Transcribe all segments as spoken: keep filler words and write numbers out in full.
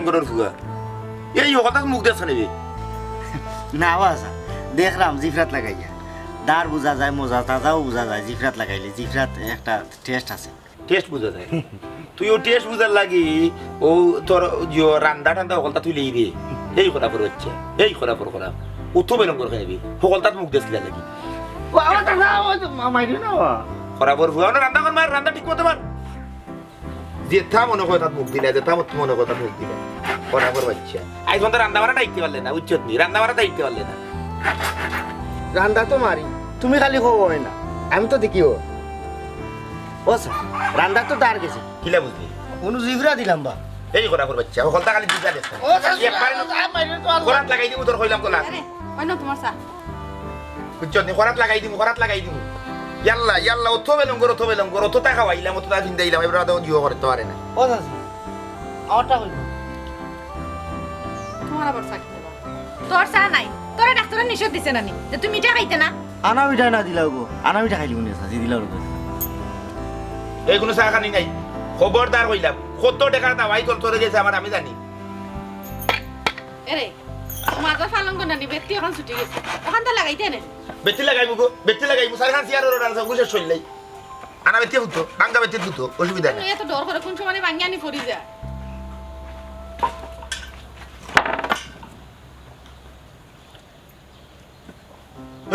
ঘরর ফুয়া। এই হকলতাত মুখ দেছ কেনে বে? না বা চাচা, দেখরাম জিফরাত লাগাইয়া। দার বুঝা যায়, মজা তাজাও বুঝা যায়, জিফরাত লাগাইলে, জিফরাত একটা taste আছে। Taste বুঝা যায়? তুই অউ taste বুঝার লাগি অউ তোর যে রান্দা টান্দা হকলতা তুই লেই রে। এই খরাফর বাচ্চা, এই খরাফর খরাফ। অত বেলং কর কেনে বে? হকলতাত মুখ দেছ কিতার লাগি? ও, আমার চাচা, ও তো মা-, মাইরিও না বা। খরাফর ফুয়া, অনো রান্দা কর মার, রান্দা ঠিক মতো মার। যেতা মনে কয় তাত মুখ দিলা, যেতা মত-, মনে কয় তাত মুখ দিলা। খরাফর বাচ্চা। আইজ পর্যন্ত রান্দা বাড়া দায়িত্ব পারলে না, বুঝছত নি? রান্দা বাড়া দায়িত্ব পারলে না। রান্দা তো মারি, তুমি খালি কও অয় না, আমি তো দেখিও। ও স্যার, রান্দা তো দার গেছে। কিলা বুঝলি? অনু জিবরা দিলাম বা। এই খরাফর বাচ্চা, হকলতা খালি জিবরা দেছ। ও স্যার, একবারে আ, আ, মাইরে তো আর খরাত লাগাই দিমু তোর কইলাম কলা। আরে, অয় না তোমার চা। বুঝছত নি? খরাত লাগাই দিমু, খরাত লাগাই দিমু। ইয়াল্লা, ইয়াল্লা, অত বেলং কর, অত বেলং কর, অততা খাওয়াইলাম, অততা জিন্দাইলাম, এবার তো জিও করে তো পারে না। ও চাচি, আমারটা কইবো। তোমার আবার চা খেতে পারো। তোর চা নাই, তোরে ডাক্তারে নিষেধ দিছে না নি যে তুই মিঠা খাইতে না? আনা মিঠা না দিলাও গো, আনা মিঠা খাইলি মনে চাচি দিলাও গো। এই কুনু চা খানি নাই, খবরদার কইলাম, কত টেকার দাওয়াই তোর তোরে গেছে আমার আমি জানি। এরে, মাথা ফালং করে নানি, বেত্তি অখন ছুটি গেছে, অখানতা লাগাইতে নে। বেত্তি লাগাইমু গো, বেত্তি লাগাইমু, সারখান সিয়ার ওর আর সব শেষ হইলাই। আনা বেত্তি ফুটো, বাঙ্গা বেত্তি ফুটো, অসুবিধা নাই। এত ডর করে কুন সময় ভাঙ্গি আনি পড়ি যায়।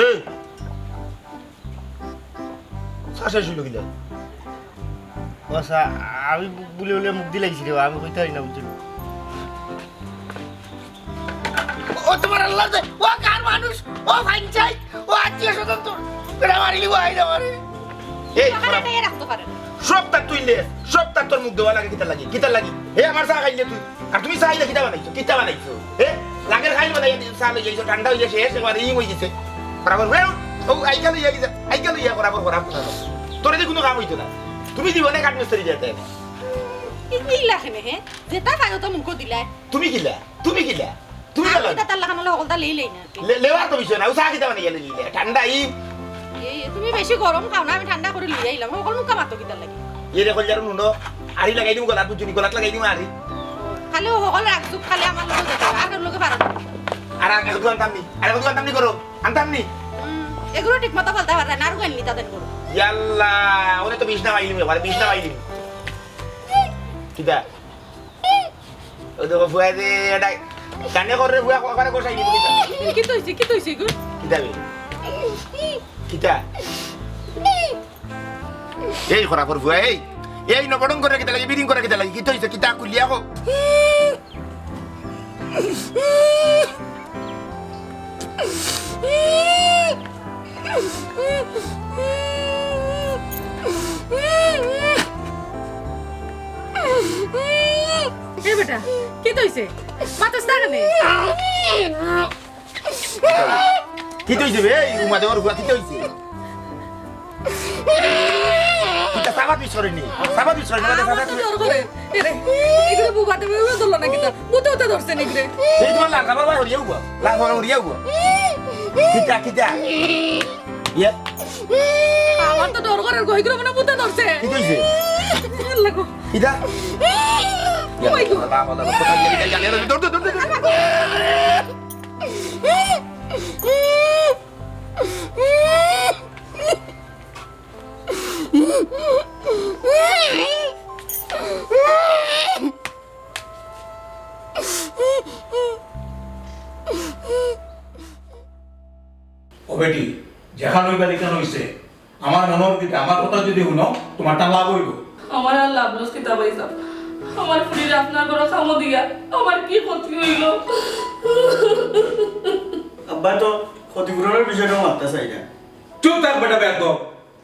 এই, চা শেষ হইল কিলা? ও আচ্ছা, আমি বু-, বুলে বুলে মুখ দিলাইছি রে, আমি কইতে পারি না, বুঝছো? ও তোমার আল্লাহ রে, ও কার মানুষ, ও পঞ্চায়েত, ও আত্মীয় স্বজন তোর, বেটা মারিলি ভাই রে মারে। এই, খারাপ। সব তার তুই লে, সব তার তোর মুখ দেওয়া লাগে, কিতার লাগি, কিতার লাগি? হে আমার চা খাইলে তুই, আর তুমি চা খাইলে কিতা বানাইছো, কিতা বানাইছো? হে, লাগের খাইল বানাই দিছো, চা লইয়া আইছো, ঠান্ডা হইয়া শেষ, এবার ইম হই গেছে। বরাবর, হে, ও আইকা লইয়া গেছে, আইকা লইয়া বরাবর, বরাবর। তোরে দি কুনু কাম হইতো না, তুমি জীবনে কাঠ মিস্ত্রি যেতে না। ইলা কেনে হে, যেতা পায় অতা মুখো দিলায়। তুমি কিলা? তুমি কিলা? তুমি কিলা? আমি তার লাখান হলে হকলতা লেই লেই না। লে-, লেওয়ার তো বিষয় না, ও চা কিতা বানাইয়া লইলে? ঠান্ডা ই। এই, তুমি বেশি গরম খাও না, আমি ঠান্ডা করি লইয়া আইলাম। হকল মুখা মাতো কিতার লাগি? এরে কইল যারো নুনো, আরি লাগাই দিমু গলাত, বুঝছো নি? গলাত লাগাই দিমু আরি। খালি ও হকল রাগ চুপ, খালি আমার লগে যেতে হবে, আর ওর লগে পারো না। আর আগে তো আনতাম নি, আর আগে তো আনতাম নি করো, আনতাম নি। হুম, এগুলো ঠিক মতো বলতে পারে না, আর গেল নি তাদের করো। ইয়াল্লা, ওরে তো বিষ না পাইলি, ওরে বিষ না পাইলি। কিতা? ও দেখো ফুয়া দে, এটা কানে করে ফুয়া, করে কষাই দিব কিতা? কিতা হইছে, কিতা হইছে গো? কিতা বে? কিতা? এই খরাফর ফুয়া, এই, এই নবরং করে কিতা লাগি, বিরিং করে কিতা লাগি, কিতা হইছে, কিতা খুলিয়া কও? এ বেটা, কিতা হইছে? মাতস না কেনে? কিতা হইছে বে? এই উমা দেওয়ার ফুয়া, কিতা হইছে? কিতা সাবাত বিষ করে নি? সাবাত বিষ করে নি? আমার তো ডর করে। এরে, এগুলো বুবা দেবে, ওগুলো ধরলো না কিতা? বুতে বুতে ধরছে নি রে? এই তোমার লাল খাবার বার হরিয়া উবা। লাল খাবার হরিয়া উবা। কিতা, কিতা? ইয়ে? আমার তো ডর করে, গই করে মনে বুতে ধরছে। কিতা হইছে? আল্লাহ গো। কিতা? Oh my God। বাবা, বাবা, বাবা, কোথায় গেলি? গেলি, গেলি, দৌড়, দৌড়, দৌড়, দৌড়। ও বেটি, যেখান হইবার এখান হইছে। আমার মনে হয় কিতা, আমার কথা যদি হুনো, তোমার তা লাভ হইব। আমার আর লাভ লস কিতা ভাই সাহেব? আমার ফুরির আপনার ঘরো কামো দিয়া আমার কি ক্ষতি হইল? আব্বা তো ক্ষতিপূরণের বিষয়টা মারতে চাই না। চুপ থাক বেটা বেয়াদব।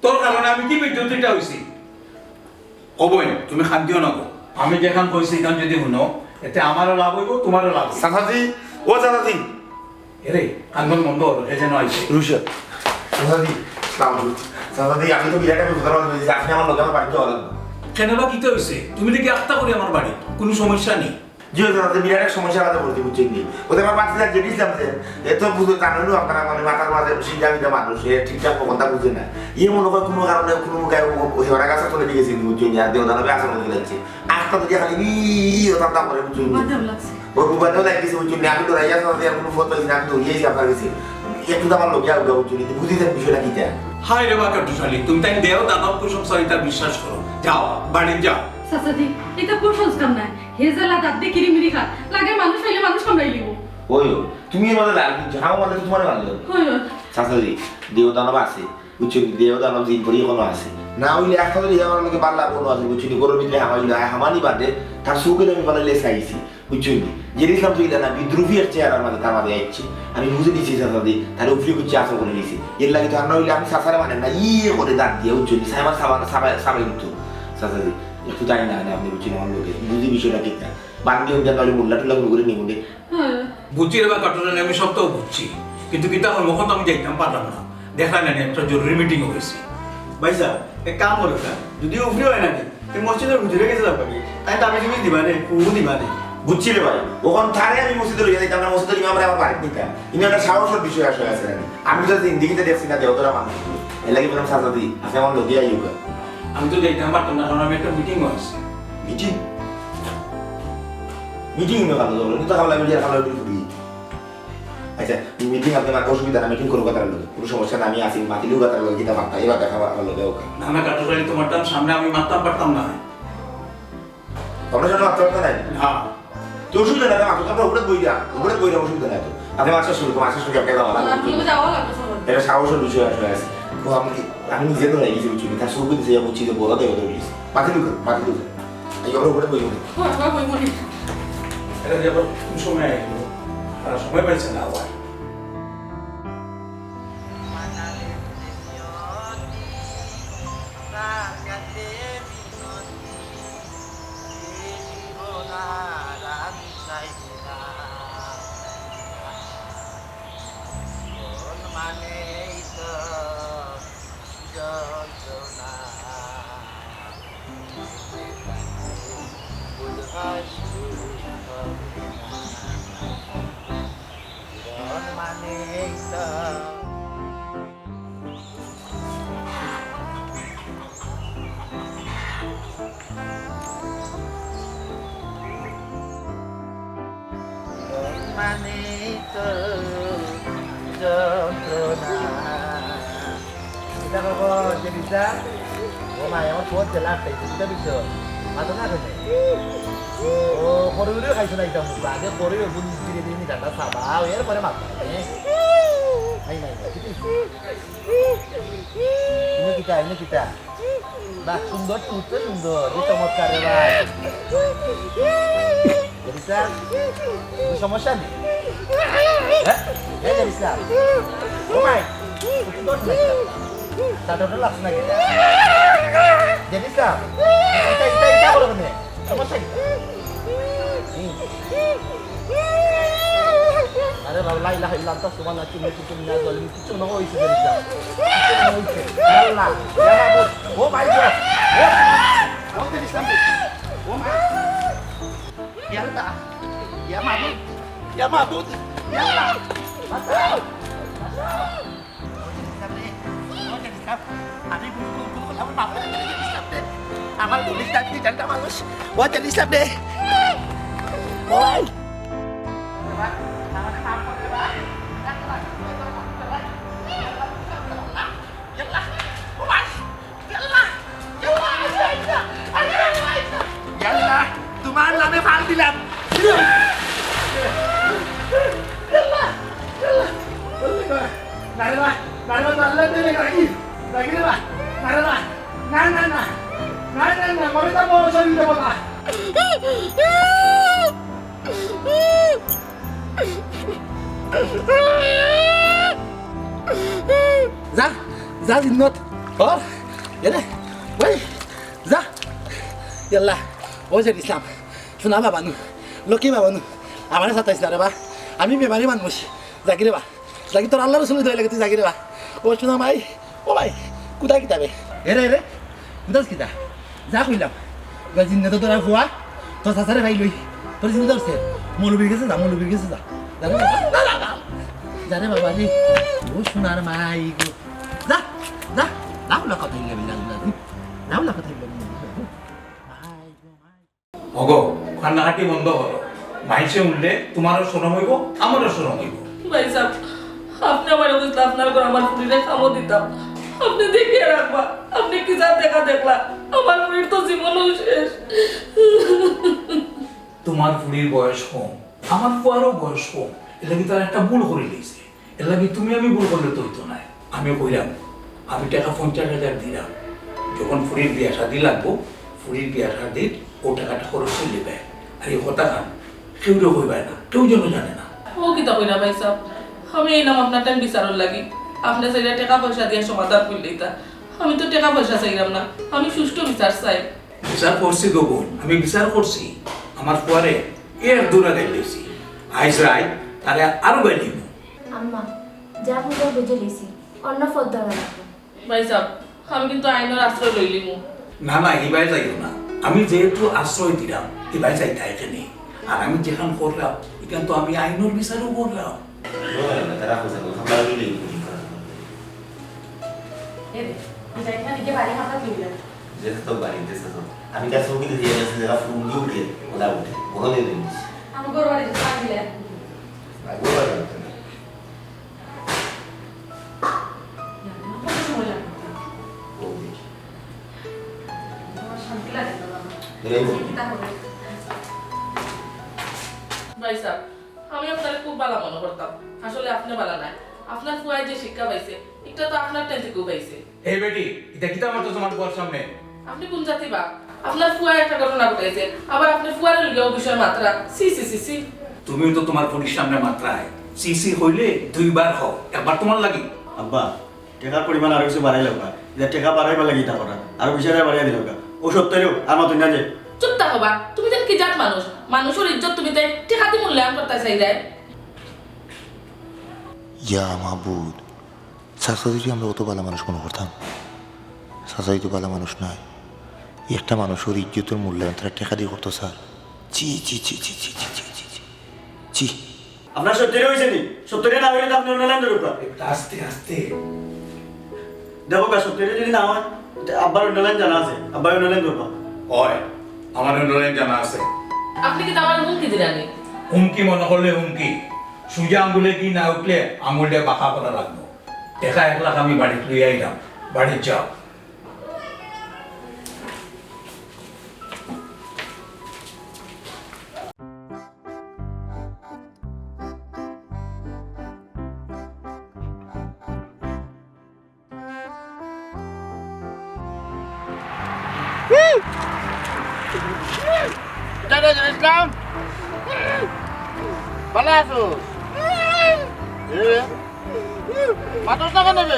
তোর কারণে আমি কি বিদ্যুৎটা হইছি? ও বইন, তুমি খান্তিও না গো। আমি যেখান কইছি, এখান যদি হুনো, এতে আমারও লাভ হইব, তোমারও লাভ হইব। চাচাজি, ও চাচাজি। এরে, কান্দন বন্ধ হলো, এ যেন আইছে। রুশা। চাচাজি, সালাম আলাইকুম। চাচাজি, আমি তো বিরাট একটা বিপদের মাঝে পড়েছি, আপনি আমার লগে আমার বাড়িতে যাওয়া লাগবে। কেন বা কিতা হইছে? তুমি দেখি আত্মা করি আমার বাড়ি, কোনো সমস্যা নেই। জি, ওই জানাতে বিরাট এক সমস্যা বাধা পড়ছি, বুঝছইন নি? ওতে আমার বাচ্চা যার জেডি ইসলাম যে, এ তো বুঝো, জানো না আপনারা, মানে, মাথার মাঝে সিধা বিধা মানুষ, এ ঠিকঠাক কথা বুঝে না। ইয়ে মনে হয় কোনো কারণে কোনো মুখে ও, ও হেওড়া গাছে চলে গেছে, বুঝছইন নি? আর দেওদান হবে আসলে লাগছে। আস্তা তো খালি ই, ই, ই, ওটা দাম করে, বুঝছইন নি? বাজার লাগছে। ওই বুবাতেও লাগিয়েছে, বুঝছইন নি? আমি তো রাইয়া সাথে আর কোনো ফোন পাইছি না, আমি তো উড়িয়েছি আপনার কাছে। একটু তো আমার লোকে আউগা, বুঝছইন নি? বুঝি দেন বিষয়টা কিতা? হায় রে বাকা টুসালি, তুমি তাই দেও দানব কুসংস্কার ইতা বিশ্বাস করো। যাও, বাড়ি যাও। চাচাজি, ইতা কুসংস্কার নায়। হে জেলা দাঁত দিয়ে কিরিমিরি খায়। লাগে মানুষ হইলে মানুষ কামড়াই লিব। ওই, ওই, তুমি এর মাঝে লাল বুঝছো, হাও মারলে তো তোমার মারলো। ওই, ওই। চাচাজি, দেও দানব আছে। বুঝছো নি? দেও দানব জিন পরি এখনো আছে। না হইলে একটা যদি আমার লোকে পাল্লা কোনো আছে, বুঝছো নি? গরুর ভিতরে হামাইলো, আয় হামানি বাদে, তার চোখে আমি পালাইলে চাইছি। বুঝছো নি? যে দেখলাম তুই না, বিদ্রোহী এক চেহারার মাঝে তার মাঝে আইছে। আমি বুঝে দিছি চাচাজি, তার উপরে কিছু আশা করে দিছি। এর লাগে তো আর না হইলে আমি চাচারে মানে না, ইয়ে করে দাঁত দিয়ে, বুঝছো নি? সাইবার সাবা-, সাবা-, সাবাই উঠতো। চাচাজি, একটু জানি না, আপনি বুঝছেন আমার লোকে। বুঝি বিষয়টা ঠিক না। বান্দি উঠে তাহলে মোল্লা টোল্লা করে নিব রে। বুঝছি রে বা কাটুরানি, আমি সব তো বুঝছি, কিন্তু কিতা হল, এখন তো আমি যাইতাম পারলাম না। দেখা নেই, একটা জরুরি মিটিং হয়েছে। ভাই সাহেব, এক কাম করো না, যদি উফরি হয় না নি, এই মসজিদের ভিতরে গেছে যাবো কি? তাই দাবি তুমি দিবা নে, কুহু দিবা নে। বুঝছি রে ভাই, ওখান থারে আমি মসজিদে লইয়া যাইতাম না, মসজিদের ইমামরে আমার বাড়িতে নিতাম। ইনি একটা সাহসের বিষয় আসলে আছে না। আমি তো জিন্দিগিতে দেখছি না দেওতরা মানুষ। এর লাগি বললাম, "চাচাজি, আপনি আমার লগে আইউগা।" আমি তো যাইতাম পারতাম না, কারণ আমি একটা মিটিং আছে। মিটিং? মিটিং না ভালো, তুমি তো খাওয়া লাগবে, খাওয়া লাগবে, ঘুরি। আচ্ছা, মিটিং আপনি আমার অসুবিধা না, মিটিং করবো তার লগে। কোনো সমস্যা না, আমি আছি, মাতিলেও তার লগে, কিতা মাত্তা, এবার দেখা আমার লগে, ওকে। না, না, কাটুরানি, তোমার টান সামনে আমি মারতাম পারতাম না। আমরা যেন আত্মহত্যা নাই। না। তো অসুবিধা নাই, আমি তো আমরা উপরে বই যা, উপরে বই যা, অসুবিধা নাই তো। আপনি মাসে শুরু, মাসে শুরু একটা দাও, আমার তুমি যাওয়া লাগবে, চলো। এটা সাহসের বিষয় আসলে আছে। তো আমি, আমি নিজে তো হয়ে গেছি, বুঝছি, তার শুরু করতে চাই, বুঝছি যে বড় দেবে তো বলিস। মাথা দুঃখ, মাথা দুঃখ। এই আমরা উপরে বই বলি। হ্যাঁ, আমরা বই বলি। এটা যে আবার কোন সময় আইলো? আর সময় পাইছে না আবার। এটা বাবা, যে দিদা, ও মা, আমার বহুত জেলা আটকাইছে, বুঝতে পারছো? মাথা না খেলে। ও, করে উড়ে খাইছে না, এটা মুখ। আগে করে ওই বুঝ ধীরে ধীরে নিকাটা সাবা, এরপরে মাথা। এই, এই, এই, এই, ঠিক আছে? এনে কিতা, এনে কিতা? বাহ, সুন্দর, তুই তো সুন্দর, কি চমৎকার রে ভাই। জেরিসা, কোনো সমস্যা নেই। হ্যাঁ? এই জেরিসা। ও ভাই, সুন্দর তো একটা। তা ডক্টর লাগছে নাকি? জেরিসা, এটা, এটা, এটা বলো কেন? সমস্যা কি? হুম। আরে বাবা, লা ইলাহা ইল্লা আনতা সুবহানাকা ইন্নী কুনতু মিনাজ জালিমিন। কিচ্ছু মনে হয় হইছে, জানিস না। কিচ্ছু মনে হইছে। আল্লাহ, ইয়া মাবুদ। ও মাই গড। ও, ও তো ইসলাম। ও মা। ইয়া আল্লাহ। ইয়া মাবুদ। ইয়া মাবুদ। ইয়া আল্লাহ। বাঁচাও। বাঁচাও। ও জানিস না, আমি ভুল, ভুল, ভুল করলাম, আমার মাফ করে দে, জানিস না রে। আমার ভুল, জানিস না, তুই জানটা মানুষ। ও জানিস না রে। ওই। ইয়া আল্লাহ, তোমার নামে ফাল দিলাম। নারে বা, নারে বা, আল্লাহ দিলে নাকি? নাকি রে বা? নারে বা, না, না, না। না, না, না, মরে যাবো, শরীর দেবো না। যা, যা জিন্নত। ও, এরে, ওই, যা। ইয়াল্লা, ও যে ইসলাম, শোনা বাবা নু, লক্ষ্মী বাবা নু, আমারে সাতাইস না রে বা, আমি বেমারি মানুষ, যাগি রে বা, যাগি তোর আল্লাহ রসুল দয়া লাগে তুই যাগি রে বা। ও শোনা ভাই, ও ভাই, কোথায় কিতাবে? এরে, এরে, কোথায় কিতা? যা কইলাম। ওই জিন্নে তো তোরা ফুয়া, তোর চাচারে ভাই লই। তোর জিন ধরছে। মৌলবীর গেছে যা, মৌলবীর গেছে যা। যা রে বাবা, যা, যা, যা। যা রে বাবা রে। ও সোনার মাই গো। যা, যা। যা, ওলা কথা হইলে বিলা, বিলা, যা। যা, ওলা কথা হইলে বিলা, বিলা। মাই গো, মাই। ওগো, কান্নাকাটি বন্ধ করো। মাইনষে উঠলে তুমারও শরম অইবো, আমারও শরম অইবো। ভাইসাব, আপনে আমারে কইছলা আপনার ঘর আমার ফুরিরে কামো দিতাম। আপনে দেখিয়া রাখবা। আপনে কিজাত দেখা দেখলা। আমার ফুরির তো জীবনও শেষ। তুমার ফুরির বয়স কম, আমার ফুয়ারও বয়স কম, এরলাগি তারা একটা ভুল করি লইছে। এরলাগি তুমি আমি ভুল করলে তো অইতো নায়। আমি কইলাম, আমি টেকা পঞ্চাশ হাজার দিলাম, যখন ফুরির বিয়া শাদি লাগবো, ফুরির বিয়া শাদিত অউ টেকাটা খরচ করি দিবায়। আর ই কথাখান কেউরে কইবায় না, কেউ যেন জানে না। ও কিতা কইরা ভাইসাব, আমি আইলাম আপনার টাইম বিচারর লাগি, আপনে চাইরা টেকা পয়সা দিয়া সমাধান করি লইতা। আমি তো টেকা পয়সা চাইরাম না, আমি সুষ্ঠু বিচার চাই। বিচার করছি গো বইন, আমি বিচার করছি। আমার ফুয়ারে এর দূরে গাইল লইছি। আইজ রাইত তারে আরো গাইল দিমু। আম্মা, যা বুঝার বুঝি লইছি, অন্য পথ ধরা লাগবো। ভাইসাব, আমি কিন্তু আইনর আশ্রয় লইলিমু। না, না, হিবায় যাইও না। আমি যেহেতু আশ্রয় দিলাম, হিবায় যাইতা কেনে। আর আমি যেখান করলাম, ইখান তো আমি আইনর বিচারও করলাম। না, না, না, তারা খোঁজা করো, আমরা লইলিমু, ঠিক করা যাবে। এ রে, আমি যাই না, নিজে বাড়ি হাঁটা তুই না। যেতে তো বাড়ি, যেতে তো। আমি তার সঙ্গে দিয়ে গেছি, যারা ফোন দিয়ে উঠে, ওরা উঠে, বড় নিয়ে নিস। আমি গরু বাড়ি যেতে পারবি না। আর গরু বাড়ি যেতে না। না, না, কত সময় লাগবে? ও, দেখি। আমার শান্তি লাগে না, বাবা। এরাই বলবে। চিন্তা হবে। ভাইসাব, আমি আপনারে খুব বালা মনো করতাম, আসলে আপনে বালা নায়। আপনার ফুয়ায় যে শিক্ষা পাইছে, ইটা তো আপনার টাইম থাকিউ পাইছে। এই বেটি, ইতা কিতা মাতছ তুমার ফুয়ার সামনে? আপনে কুন জাতি বা? আপনার ফুয়ায় একটা ঘটনা ঘটাইছে, আবার আপনে ফুয়ারে লইয়া অউ বিষয়ে মাতরা। ছি, ছি, ছি, ছি। তুমিও তো তুমার ফুরির সামনে মাতরায়। ছি, ছি কইলে দুইবার কও, একবার তুমার লাগি। আব্বা, টেকার পরিমাণ আরো কিছু বাড়াই লাগবা। ইতা টেকা বাড়াইবার লাগি ইতা করা। আরো বিশ হাজার বাড়াই দিলাউক্কা। অউ সত্তরেও আর মাতুন না যে। চুপ থাকো বা, তুমি যেন কি জাত মানুষ? মানুষর ইজ্জত তুমি তাই টেকা দি মূল্যায়ন করতায় চাইরায়। ইয়া মাবুদ, চাচাজিরে আমরা অত বালা মানুষ মনো করতাম। চাচাজি তো বালা মানুষ নায়। একটা মানুষর ইজ্জতর মূল্যায়ন তারা টেকা দি করতো, স্যার। ছি, ছি, ছি। ছি। আপনার সত্তরে অইছে নি? সত্তরে না অইলে তো আপনে অন্য লাইন ধরুক্কা। আস্তে, আস্তে। দেখো গা, সত্তরে যদি না অয়, তে আব্বার অন্য লাইন জানা আছে, আব্বায় অন্য লাইন ধরবা। অয়, আমার অন্য লাইন জানা আছে। আপনে কিতা আমারে হুমকি দিরা নি? হুমকি মনো করলে হুমকি। সুজা আঙ্গুলে ঘি না উঠলে আঙ্গুলটা বাঁকা করা লাগবো। টেকা এক লাখ আমি বাড়িত লইয়া আইলাম, বাড়িত যাও। কিতা রে ইসলাম? ভালা আছস? এ? মাতস না কেনে বে?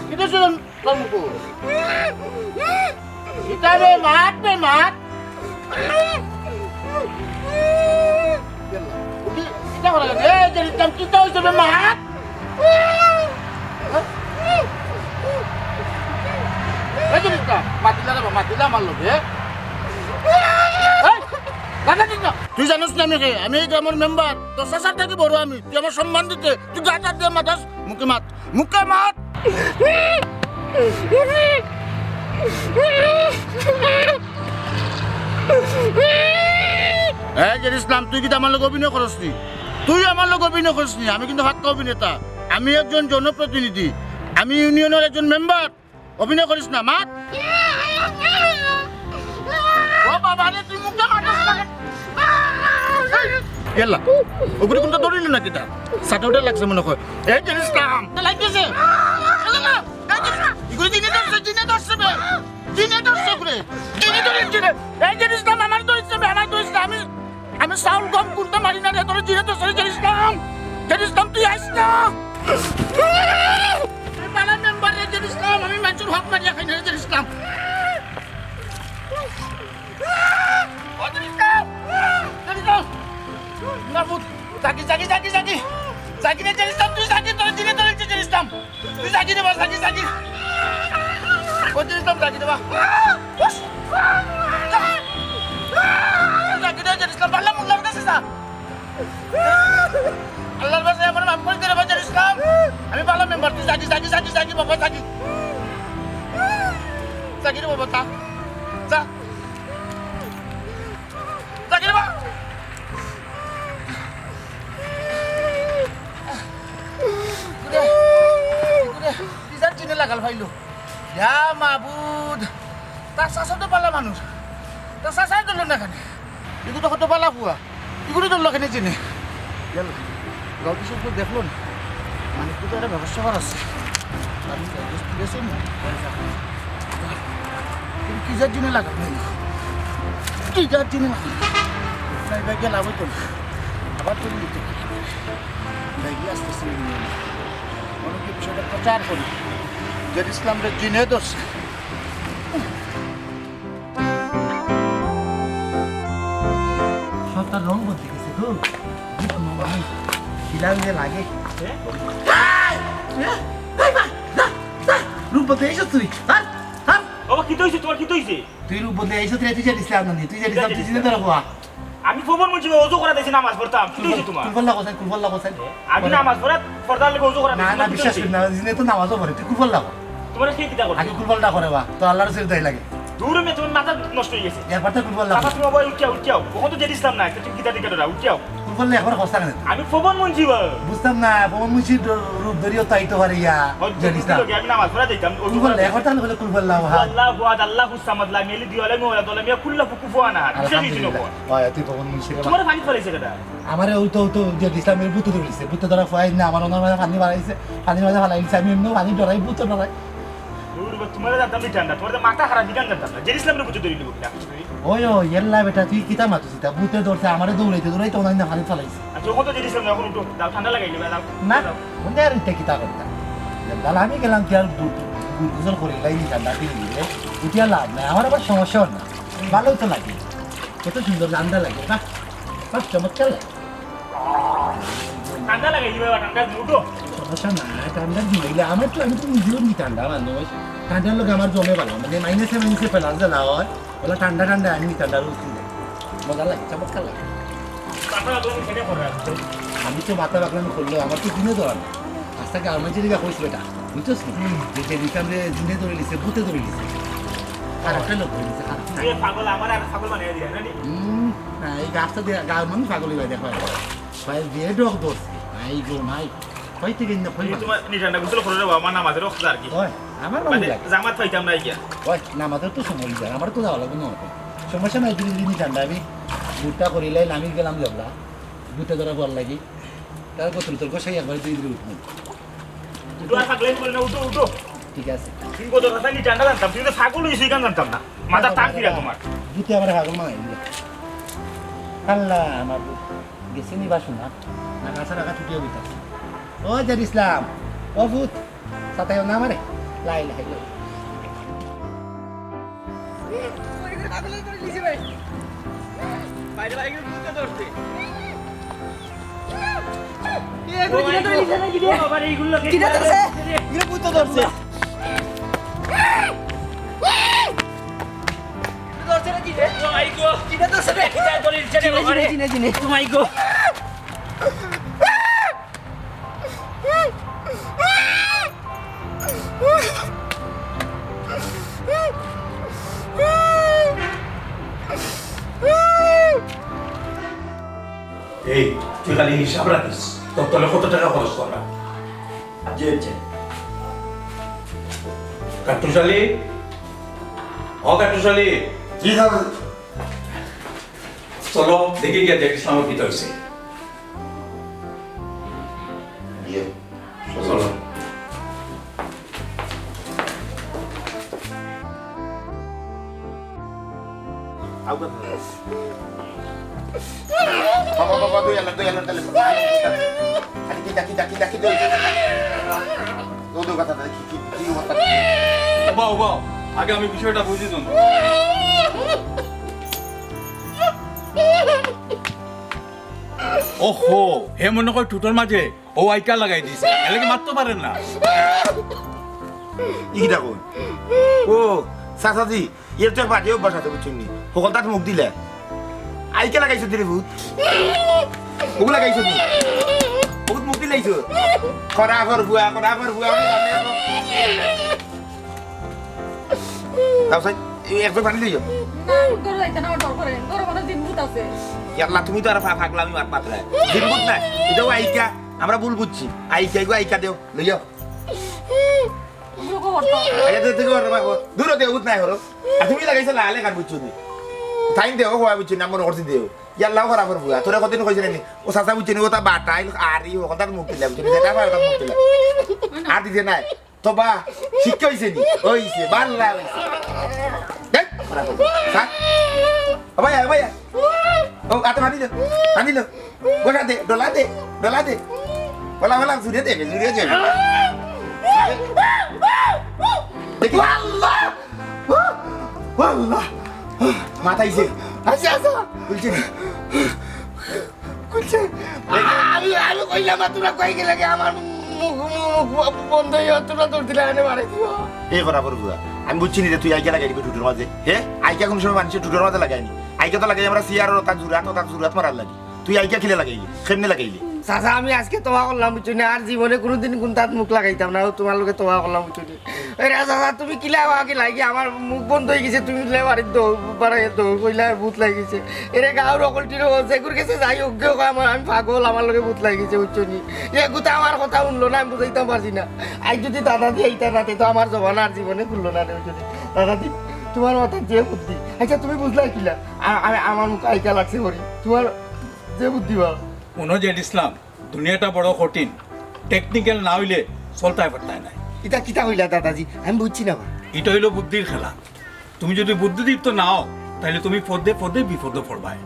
কিতা অইছে তোর মুখো? কিতা বে, মাত বে, মাত। কিতা করা লাগে? এই যে ইসলাম, কিতা অইছে বে, মাত। এই যে ইসলাম, মাতিলা রে বা, মাতিলা আমার লগে। এই, না, না, না, না। তুই জানোস না আমি কে? আমি এই গ্রামের মেম্বার। তোর চাচার থাকি বড় আমি। তুই আমার সম্মান দিতে, তুই গায়ে হাত দিয়ে মাতাস, মুখে মাত। মুখে মাত। এই যে ইসলাম, তুই কিন্তু আমার লগে অভিনয় করস নি? তুই আমার লগে অভিনয় করস নি? আমি কিন্তু পাক্কা অভিনেতা। আমি একজন জনপ্রতিনিধি, আমি ইউনিয়নের একজন মেম্বার। অভিনয় করিস না, মাত। ও বাবা রে, তুই মুখে মাতিস না। এই, ইয়াল্লা, ওগুলি কোনটা ধরিল না কিতা? সাটা উঠে লাগছে মনে হয়। এই যে ইসলাম, লাগতেছে। এই যে ইসলাম, এগুলি জিনে ধরছে, জিনে ধরছে বে। জিনে ধরছে ওগুলি। জিনে ধরে, জিনে। এই যে ইসলাম, আমার ধরছে বে, আমার ধরছে। আমি, আমি চাউল গম কুনতা মারি না রে, তোর জিনে ধরছে রে, যে ইসলাম। যে ইসলাম, তুই আইস না। তুই পাড়ার মেম্বার রে, যে ইসলাম, আমি মানুষের হক মারিয়া খাই না রে, যে ইসলাম। ও যে ইসলাম, যে ইসলাম। না, ভূত। জাগি, জাগি, জাগি, জাগি। জাগি রে, যে ইসলাম, তুই জাগি, তোর জিনে ধরে, যে ইসলাম। তুই জাগি রে বা, জাগি, জাগি। ও যে ইসলাম, জাগি রে বা। উস। জাগি রে, যে আল্লাহর বাস্তে আমারে মাফ করি দে রে ভাইজান ইসলাম। আমি ভালা মেম্বার, তুই যাগি, যাগি, যাগি, যাগি, বাবা, যাগি। যাগি রে বাবা, যা। যা। যাগি রে বাবা। ঘুরে, ঘুরে, কি জাত জিনে লাগাল পাইলো। ইয়া মাবুদ, তার চাচা তো ভালা মানুষ, তার চাচায় ধরলো না কেনে? ইগু তো কত ভালা পুয়া, ইগুরে ধরলো কেনে জিনে? গেল, গাউটি সব দেখলো না, মানে, কোথাও একটা ব্যবস্থা করা আছে। আমি তো just ফিরে আসি না। তুমি কি জাত জিনে লাগাল নাই? কি জাত জিনে লাগাল নাই? ভাই, গেলে লাভ হইতো না, আবার তুমি নিতে পারবে। ভাই, আসতেছি। অনেকে বিষয়টা প্রচার করি যে ইসলামরে জিনে ধরছে। সব তার রং বদলে গেছে গো। কি মামা, কিলান যে লাগে। এ? এই, এই, ভাই, যা, যা, রূপ বদলে এসো তুই। হার, হার। বাবা, কিতা অইছে? তুমার কিতা অইছে? তুই রূপ বদলে এসো, তুই, তুই জানিস না, তুই জানিস না, তুই জানিস না। আমি ফবন মুন্সি অজু করা দিছি, নামাজ পড়তাম। কিতা অইছে তুমার? কুলফল্লা কোথায়, কুলফল্লা কোথায়? আমি নামাজ পড়া, পর্দার লগে অজু করা না, দিছি। না, বিশ্বাস করি না, দিনে তো নামাজও পড়ে, তুই কুলফল্লা কর। তুমার কে কিতা করে? আগে কুলফল্লা করে বা, তো আল্লাহর রসুল তাই লাগে। দূর মে, তুমার মাথা নষ্ট অইগেছে। এরপর তো কুলফল্লা চাচা, করে। তুমি বাবা উঠিয়াও, উঠিয়াও। ওখান তো জেড ইসলাম নাই, তুমি কিতা দিকে ডরা, উঠিয়াও। কুলফল্লা একবার খোঁজ থাকে না। আমি ফবন মুন্সি বা। বুঝতাম না, ফবন মুন্সির রূপ ধরিও তাই তো পারে ইয়া, জেড ইসলাম। আমি নামাজ পড়া দিতাম, অজু করা দিতাম। কুলফল্লা একবার তাহলে বলে কুলফল্লা আহাদ। আল্লাহু আহাদ, আল্লাহুস সামাদ, লাম ইয়ালিদ ওয়া লাম ইউলাদ ওয়া লাম ইয়াকুল লাহু কুফুয়ান আহাদ। বিশ্বাস অইছে না? আলহামদুলিল্লাহ। ওই, তুই ফবন মুন্সির তুমার পানি পড়াইছে কেডা? আমারে ওই তো, ওই তো, যে ইসলামের ভূতে ধরিছে, ভূতে ধরা ফুয়াই না, আমার ওনার মাঝে পানি বাড়াইছে, পানির মাঝে ফালাই দিছে, আমি এমনিও পানি ডরাই, ভূতে ডরাই। দূর বা, তুমারে জানতাম না ঠান্ডা, তুমার তো মাথা খারাপ, ইখান জানতাম না। জেড ইসলামরে ভূতে ধরিল বুঝি না? ওই, ওই, এল্লা বেটা, তুই কিতা মাতুস ইতা? ভূতে ধরছে, আমারে দৌড়াইতে, দৌড়াইতে ওনার না পানি ফালাইছে। আচ্ছা, ওখান তো জেড ইসলাম, এখন উঠো, দাও, ঠান্ডা লাগাই দিবা, দাও। না, দাও। উনি আর ইতা কিতা করতা? দাদা, আমি গেলাম কি আর গু-, গু-, গোসল করি, লাই নি ঠান্ডা দিন দিলে, উঠিয়া লাভ নাই, আমার আবার সমস্যা হয় না, ভালোই তো লাগে। কত সুন্দর ঠান্ডা লাগে, বাহ, বাহ, চমৎকার লাগে। ঠান্ডা লাগে, এই বাবা, ঠান্ডা, উঠো। সমস্যা না, ঠান্ডা দিন হইলে আমার তো, আমি তো নিজেও নি ঠান্ডা মানুষ। ঠান্ডার লগে আমার জমে ভালো, মানে মাইনাসে মাইনাসে ফেলা যায় না হয়, ওলা ঠান্ডা ঠান্ডা আমি ঠান্ডা রোজ দিন মজা লাগে, চমৎকার লাগে। পাতা পাগলামি কেন করে আপনি? আমি তো মাথা পাগলামি করলে আমার তো দিনে ধরা না। আস্তা কি আমার যদি কইস বেটা, বুঝছস নি? যে, যে নিতাম রে, দিনে ধরে নিছে, ভূতে ধরে নিছে। আর একটা লোক ধরে নিছে, খারাপ না। এ পাগল, আমার আর পাগল বানিয়ে দিলেন, না নি? হুম, না, এই গাছটা দিয়ে গাঁর মানুষ পাগল হয়ে দেখো। ভাই, দিয়ে ডক ধরছে। মাই গো, মাই। কই থেকে না, কই তুমি বাবা? তোমার নিশানটা গোসল করে রে বাবা, আমার নামাজের রক্ত আর কি। ওই, আমার ভালো মানে, লাগে। জামাত পাইতাম না গিয়া। ওই, নামাজের তো সময় যায়, আমার তো যাওয়া লাগবে না। সমস্যা নাই, ধীরে ধীরে নিশানটা আমি বুটটা করিলাই, আমি গেলাম জবলা। বুটটা ধরা পড় লাগি। তার কত তোর গোসাই একবার ধীরে ধীরে উঠবো। উঠো আর পাগলামি করে না, উঠো, উঠো। ঠিক আছে। তুমি কত কথা নি জানতাম, তুমি তো পাগল হইছো, ইখান জানতাম না। মাথা টান দিলা তোমার। ভূতে আমার পাগল বানাই দিল। আল্লাহ, আমার ভূত। গেছে নি বা শোনা? না, কাছে রাখা ছুটিয়ে বইতাছে। ও জেড ইসলাম, ও ভূত, সাতাইও না আমারে। লাই, লাই, লাই। বাইরে বাইরে ভূতে ধরছে। এ, এগুলো কিনে ধরে নিছে নাকি রে? ও, আবার এইগুলো কে কিনে ধরছে? এগুলো ভূতে ধরছে। কিনে ধরছে নাকি রে? ও মাই গো। কিনে ধরছে রে? কিনে ধরে নিছে রে বাবা রে। চিনে, চিনে, চিনে। ও মাই গো। এই, তুই খালি হিসাব রাখিস, তোর তলে কত টাকা খরচ করলাম। জি, জি। কাট্টুশ আলী, ও কাট্টুশ আলী। জি স্যার। চলো, দেখি গিয়া দেখি সামনে কি হয়েছে। জি। চলো। বাবা, বাবা, দুই আল্লাহ, দুই আল্লাহ, তাহলে। আরে, কি ডাকি, ডাকি, ডাকি, দুই। ও, দুই কথা, কি, কি, কি কথা? বাবা, বাবা, আগে আমি বিষয়টা বুঝি তো। ওহো, হে মনে কয় টুটোর মাঝে ও আইকা লাগাই দিছে, এর লাগি মাততো পারের না। ই কিতা কই? ও, চাচাজি, এর তো এক বাজে অভ্যাস আছে, বুঝছইন নি? হকল তাত মুখ দিলে। আইকা লাগাইছো দিরে ভূত। ওগু লাগাইছো নি? ভূত মুখ দিলাইছো। খরা ফর বুয়া, খরা ফর বুয়া, আমি জানি না। তাও সাই, এই একজন পানি লইও। না, ঘরো যাইতে না, আমার ডর করে। ঘরো মনে হয় জিন ভূত আছে। ইয়াল্লা, তুমি তো আর ফা-, ফাগলামি মাত মাতরায়। জিন ভূত না, ইটাও আইকা। আমরা ভুল বুঝছি। আইকা গো, আইকা দেও, লইও। ওগুলো কো করতো? আইকা দে, দে, দে, দে, দে, দূর দে, ভূত নাই হলো। আর তুমি লাগাইছো লালে কার বুঝছো নি? তাইন দেও, হওয়া বুঝছো না, মনে করছি দেও। ইয়াল্লাও খরা ফর বুয়া। তোরা কতদিন কইছে না নি? ও চাচা বুঝছো নি, ও তা বাটাইল, আরি, ও কথা মুখ দিলে, বুঝছো নি? যেটা পায়, ওটা মুখ দিলে। আর দিতে নাই। তো বা, শিক্ষা হইছে নি? হইছে, বাল্লা হইছে। দেখ, খরা ফর বুয়া। স্যার? ও ভাইয়া, ও ভাইয়া। ও, আতে পানি লো, পানি লো। গোটা দে, ডলা দে, ডলা দে। বলা, বলা, জুড়ে দে, জুড়ে দে। দেখি। আল্লাহ! আল্লাহ! মাথায় যে। আচ্ছা, আচ্ছা। বলছি। বলছি। আমি, আমি কইলাম, আর তোমরা কই গেলে কি? আমার মুখ, মুখ, মুখ বন্ধ হইয়া তোমরা দৌড় দিলে এনে মারে দিও। এই খরা ফর বুয়া। আমি বুঝছি নি যে তুই আইকা লাগাই দিবি টুটুর মাঝে। হে? আইকা কোন সময় মানুষের টুটুর মাঝে লাগাইনি? আইকা তো লাগাই আমরা সিয়ার ও তার জুরাত, ও তার জুরাত মারার লাগি। তুই আইকা কিলা লাগাইলি? কেমনে লাগাইলি? চাচা, আমি আজকে তওবা করলাম, বুঝছো নি? আর জীবনে কোনোদিন কোন তাত মুখ লাগাইতাম না, ও তোমার লগে তওবা করলাম, বুঝছো নি? এরে চাচা, তুমি কিলা আওয়া কি লাগি? আমার মুখ বন্ধ হয়ে গেছে, তুমি লে বাড়ির দৌড়, বাড়াইয়া দৌড়, কইলা ভূত লাগিছে। এরে গাঁওর অকলটিরও, যেগুর গেছে যাই হোক, কেউ কয় আমার, আমি পাগল, আমার লগে ভূত লাগিছে, বুঝছো নি? এগু তো আমার কথা শুনলো না, আমি বুঝাইতাম পারছি না। আজ যদি দাদা দিয়ে এইটা রাতে তো আমার জমানা আর জীবনে খুললো না রে, বুঝছো নি? দাদা দি, তোমার মাথায় যে বুদ্ধি। আচ্ছা, তুমি বুঝলা কিলা? আ-, আ-, আমার মুখ আইকা লাগছে করি। তোমার যে বুদ্ধি বা। মনোজ এর ইসলাম, দুনিয়াটা বড় কঠিন, টেকনিক্যাল না হইলে চলতায় পারতায় নাই। ইটা কিতা কইলা দাদাজি? আমি বুঝছি না বা। ইটা হইলো বুদ্ধির খেলা। তুমি যদি বুদ্ধিদীপ্ত না হও, তাহলে তুমি পদে পদে বিপদে পড়বায়।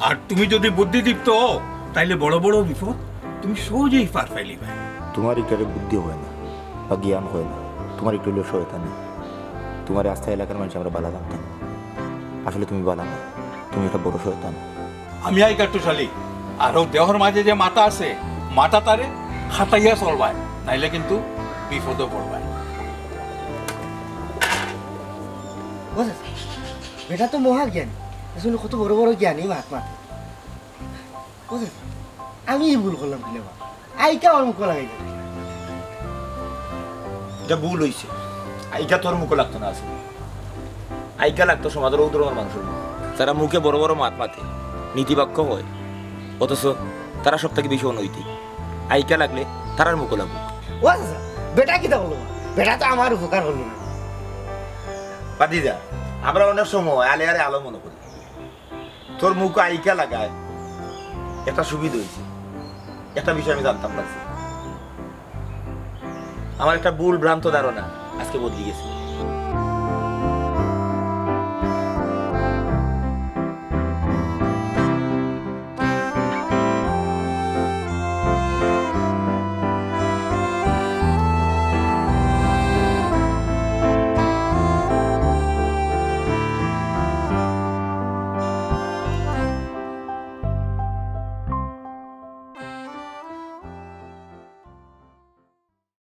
আর তুমি যদি বুদ্ধিদীপ্ত হও, তাহলে বড় বড় বিপদ তুমি সহজেই পার পাইলিবায়। তোমার ইটারে বুদ্ধি হয় না বা জ্ঞান হয় না, তোমার একটু হইলেও শয়তানি। তোমার আস্থা এলাকার মানুষ আমরা বালা জানতাম, আসলে তুমি বালা না, তুমি একটা বড় শয়তান। আমি আই কাট্টুশালী, আর ও দেহর মাঝে যে মাথা আছে, মাথা তারে খাটাইয়া চলবায়, নাইলে কিন্তু বিপদে পড়বায়। ও চাচা, বেটা তো মহা জ্ঞানী, আসলে কত বড় বড় জ্ঞানী মাত মাতে। ও চাচা, আমি এই ভুল করলাম কিলা বা? আইকা আমার মুখো লাগাই গেল। এটা ভুল হইছে, আইকা তোর মুখো লাগতো না আছে, আইকা লাগতো সমাজের ও ধরনের মানুষের মুখো। তারা মুখে বড় বড় মাত মাতে, নীতিবাক্য হয়, অথচ তারা সব থেকে বেশি অনৈতিক। আইকা লাগলে তারার মুখো লাগবো। ও চাচা, বেটা কিতা করলো? বেটা তো আমার উপকার করলো না। বাদ দি যা, আমরা অনেক সময় আলে আরে আলো মনে করি। তোর মুখো আইকা লাগায় একটা সুবিধা হইছে, একটা বিষয় আমি জানতাম পারছি। আমার একটা ভুল ভ্রান্ত ধারণা আজকে বদলি গেছে।